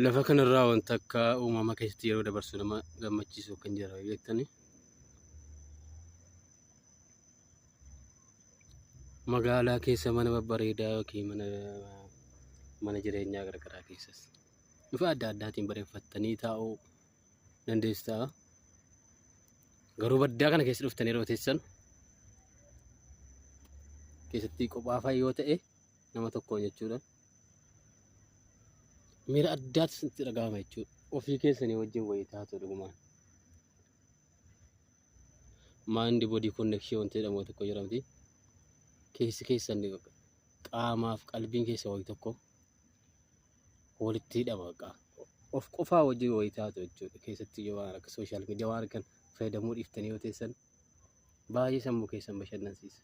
Lafa kanarraa wanta akka uumama keessatti yeroo dabarsu nama gammachiisu kan jira beektanii. Magaalaa keessa mana babbareedaa yookiin mana jireenyaa garaagaraa keessas bifa adda addaatiin bareeffattanii taa'uu dandeessu ta'a. Garuu baddaa kana keessa dhuftanii yeroo teessan keessatti qophaafaa yoo ta'e nama tokkoon jechuudha. Miira addaatu sitti dhagahama jechuudha. Ofii keessanii wajjin wayii taatu dhugumaan. Mind body connection wanti jedhamu tokko jedhamti. Keessi keessan qaamaaf qalbiin keessa wayii tokko walitti hidhama bakka. Of qofaa wajjin wayii taatu jechuudha. Keessatti yoo waan akka social media waan kan fayyadamuu dhiiftanii yoo teessan baay'ee sammuu keessan bashannansiisa.